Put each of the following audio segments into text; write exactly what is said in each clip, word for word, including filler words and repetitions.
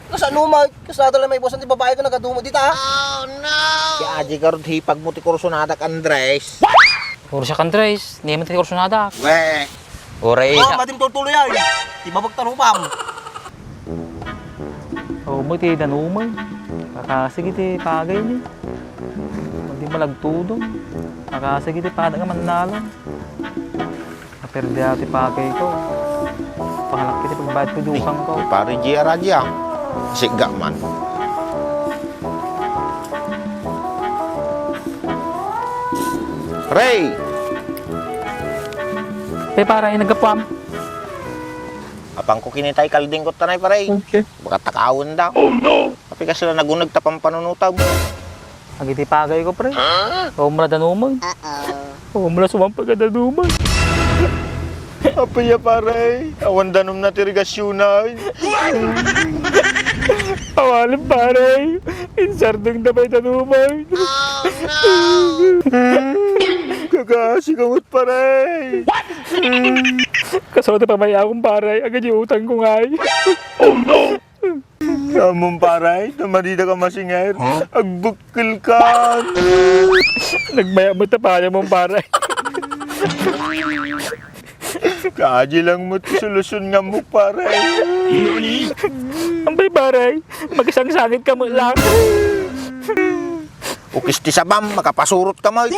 Kasano met? Kasano la may bosan ti babae ko nagadumot dita, ha? Ti aji garud hipagmo ti kursonadak, Andres. Kursonak, Andres. Ni man ti kursonadak. We. Uray. Oh, madim tultuloy ay. Ti babag tarupam. Oh, mo ti danumay. Nakasig iti pagay ni. Madi malagtudong. Nakasig iti padak nga mannalon. Naperde ti pagay ko. Pangalak iti pagbayad ko, dukang ko. Pare G R aja. Sigga man. Ray! Pe, pare, ay naggapuam. Apang ko kinitay kalding ko tanay, pare. Okay. Baka takawan da. Oh, no! Api kasi na nagunag ta pampanunutab. Agiti pagay ko, pre. Huh? Awan la danumag. Uh-oh. Awan la sumampag a danumag. Apay a, pare, awan danum na ti irigasyonay. Awanen, pare. Insardeng da pay danumag. Oh, no! Kakasi ka met, pare. Kasano ti pamay-akon, pare? Agidi utang ko ngay. Oh, no! Ammom, pare, ta madida ka masinger. Huh? Agbekkel ka. Nagmayat met ta pare mo, pare. Kaadi lang met ti solusyon nga ammok, pare. Ampay, pare, makisangsangit ka met lang. Ukis ti sabam, makapasurot ka met.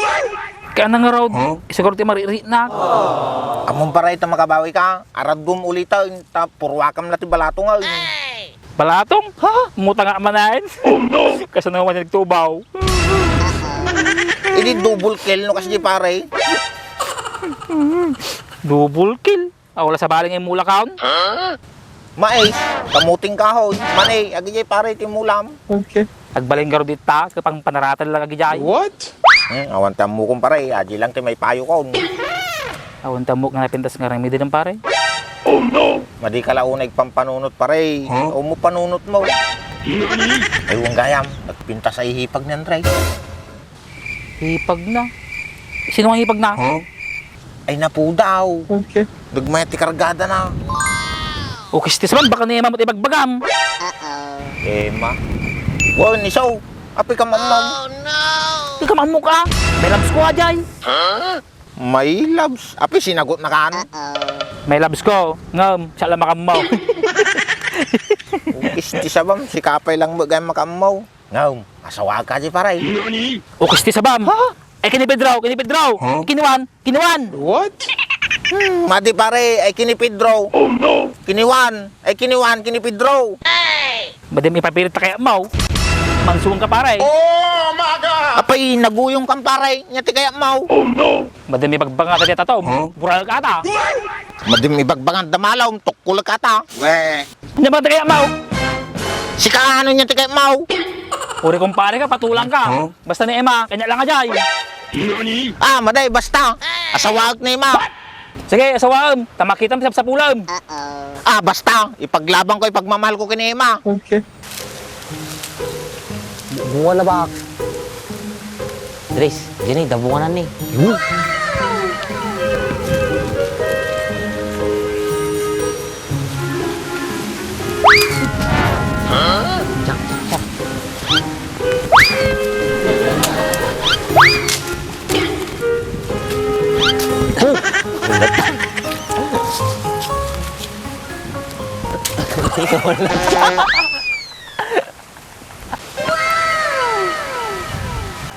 Kaya na nga raw, huh? Siguro ti mariritnak. Ammom, pare, ta makabawi ka, aradum ulita, ta purwakam na ti balatong, ay. Balatong? Ha? Mutanga manen? Oh, no! Kasano nga nagtubaw? Idi double kill no kasdi, pare. Double kill? Awan la sabali nga immulak. Huh? Mais, kamuting kahoy, mani, agidi, pare, ti immulam. Okay. Agbalin garud ita, ket pangpanaratan lang agidi. What? Hmm, awan ti ammokon, pare, adi lang ti maipayo kon. Awan ti ammok nga napintas nga remedy dayta, pare. Oh, no! Madi ka la unay agpampanunot, pare. Huh? Awan met panunot mo. Ay, wen gayam, nagpintas a hipag ni Andres. Hipag na? Sino nga hipag na? Huh? Ay, napudaw. Okay. Nagmayat ti kargada na. Ukis ti sabam, baka ni Emma met ibagbagam. Uh-oh. Emma? Wow, ni Saw. Api ka mamam. Oh, no! Api ka mamam ka? May labs ko, ajay. Huh? May labs? Api, sinagot na kan? Uh-oh. May labs ko. Ngem, siya lang makammaw. Ukis ti sabam, si Kapay lang mo gayam makammaw. Ngem, asawaak ka di, pare. Ukis ti sabam. Ha? Ay, kini Pedro, kini Pedro. Huh? Kini Juan, kini Juan. What? Hmm, madi, pare, ay kini Pedro. Oh, no. Kini Juan, ay kini Juan, kini Pedro. Madi mi papilit ta kaya maw. Mansuon ka, pare. Oh, my God! Apay, naguyong kan, pare. Nya ti kaya maw. Oh, no. Madi mi bagbanga ta di tatom. Huh? Bural ka ta. Madi mi bagbanga da malom, tukkol ka ta. We. Nya ba ti kaya maw? Sika, ano nya ti kaya maw? Uri kumpare ka, patulang ka. Huh? Basta ni Emma, kanya lang ajay. Ah, maday, basta. Asawaak ni Emma. Sige, asawaem. Ta makitam ti sapsapulam. Ah, basta. Ipaglabang ko, ipagmamahal ko ken ni Emma. Okay. Bu-, bunga na ba? Dres, diyan ay, dabunganan ni. Yun. Huh? Yak, yak, yak. Oh!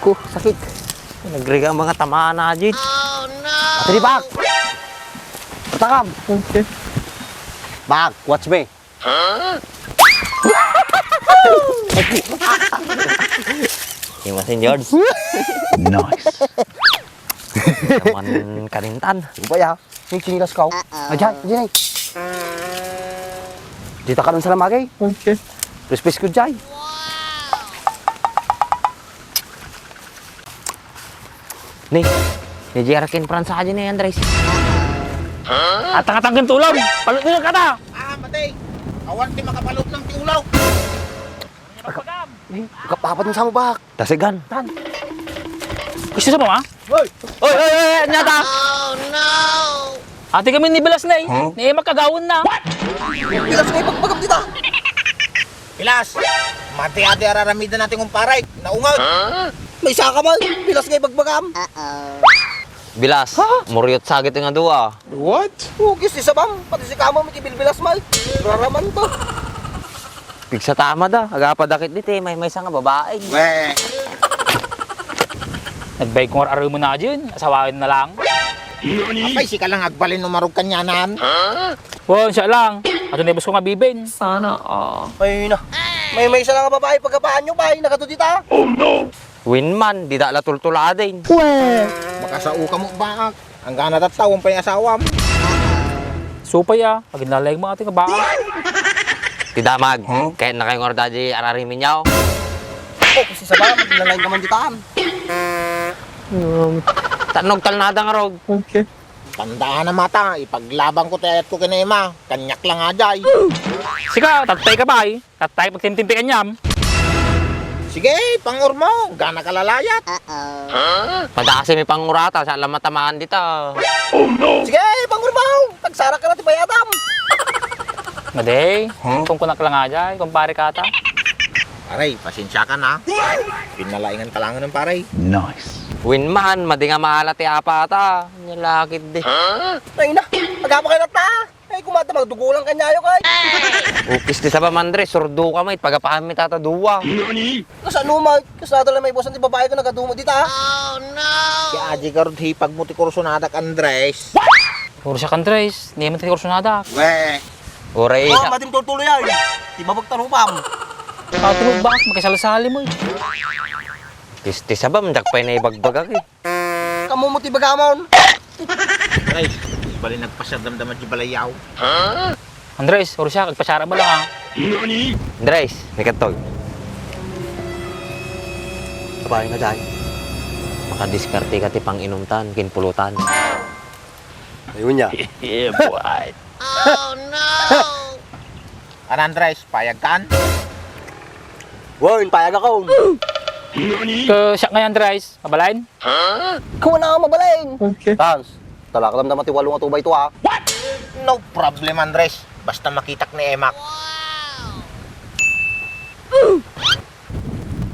Ko, sakit. Nagriga mga tamaan na, Jid. Oh, no! Ate, di ba? Patakam. Okay. Bak, watch me. Huh? Imasin, George. Nice. Naman kanintan. Upaya. Yung chinilas ka, oh. Uh-oh. Ayan, ayan, ay. Dita ka nun sa lamagay. Okay. Respect ko, Jay. Ni, ni Jerry ken Franz aja ni Andres. Huh? Atang-atang ken ti ulam. Palot nila kata. Ah, matay. Awan ti makapalot ng ti ulaw. Ika-, eh, ikapapat ng samubak. Tasigan. Tan. Gusto sa mama? Hoy! Oy, oy, oy, anya ta? Oh, no! Ati kami ni Bilas na eh. Huh? Ni Emma kagawan na. What? Bilas na ipagbagam dita. Bilas! Mati-ati araramiden natin kong paray. Naungaw! Maysa ka man! Bilas nga ibagbagam! Bilas, muriot sagit nga dua. What? Ugis ti sabam, pati si kamo mikibilbilas man. Raraman to. Pigsa tama da, agapadakit diti, may maysa nga babae. Weh! Nagbayag ko nga ar-arumo na dyan, asawain na lang. Apay, sika lang agbalin no marog kanyanan. Wen, siya lang. Ato ni boss ko nga bibin. Sana all. Ay na. May maysa lang nga babae pagkapaan nyo, bay. Nagado dita. Wen man, dida la tultuladen. Makasao ka mo, baak. Anggana tattao, pay asawam. Supay a, aginlalayag mo ati nga baak. Ti damag, kayat na kayo nga orda di ararimin yaw. Oh, kasi sa baak, aginlalayag ka man ditaan. Tannog talnada nga rog. Okay. Tandaan na mata, ipaglabang ko ti ayat ko ken ni Emma. Kanyak lang ajay. Sika, tattay ka bay. Tattay pagtimtimpi kaniam. Sige, pangur mo. Gana ka lalayat. Padasi mi pangurata, sa alam matamaan dita. Sige, pangur mo. Tagsarak ka na ti bayatam. Madi, kung kunak lang ajay, kumpare kata. Aray, pasensya ka na. Pinalaingan ka lang ng pare. Nice. Win man, madi nga maala ti apata. Nyalakit di. Ay na, agapa kayo na ta. Ay, kumata magdugulang kanyayo kay. Upis ti sabam, Andres, surdo ka, may pagapahan mi tata dua. Kasano, Mike? Kasano lang may bosan ti babae ko nagadumo dita? Kaya aji ka rod hipag mo ti kursunadak, Andres. Puro siya, Andres, di man ti kursunadak. We. Uray. Oh, matim tultuloy ay. Di babag tarupam. Patulog ba? Makisali-sali mo eh. Tis-, ti sabam, dak pay naibagbagak eh. Kamo mo ti bagamon. Ay, bali nagpasar damdama di balayaw. Andres, Orsia, agpasara mo lang, ha? Andres, mikatog. Babae na dahil. Makadiskarte ka ti panginumtan, kinpulutan. Ayun niya. Yeah, boy. Ano, Andres, payag kan? Wen, payag ako. Ka siya ngay, Andres, mabalain? Kung ano, mabalain. Okay. Hans, talakadam naman ti walo nga two by two, ha? No problem, Andres. Basta makitak ni Emak.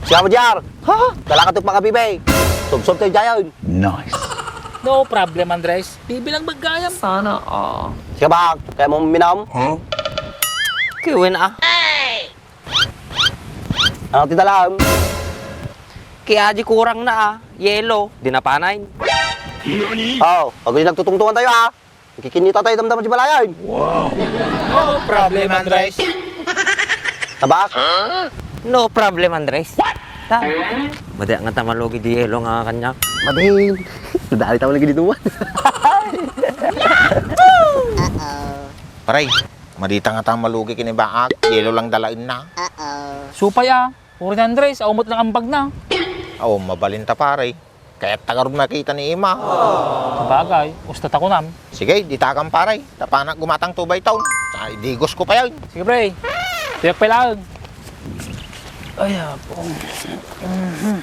Siya mo, Jar. Ha? Talakatok mga bibi. Subsob tayo dyan. Nice. No problem, Andres. Bibilang maggayam. Sana all. Siya ba? Kaya mo minam? Huh? Kiwin, ah. Ano ti dalam? Kaya di kurang na, ah. Yelo, di napanay. Oh, pag nagtutungtungan tayo, ah. Kikinita tayo damdam di balayan. Wow. No problem, Andres. Tabak? No problem, Andres. What? Ta. Madi nga ta malugi di yelo nga kanya. Madi. Dali tayo lagi dito. Paray, madita nga ta malugi kini baak. Yelo lang dalain na. Supay, ah. Puro ni Andres, aumot lang ambag na. Aw, mabalinta, pare. Kaya't tagarud makita ni Ima. Sabagay, usta ta kunam. Sige, di takam, pare. Tapanak gumatang two by two. Sa idigos ko pa yan. Sige, pre. Tuyak pa lang. Ay, apong. Mhm.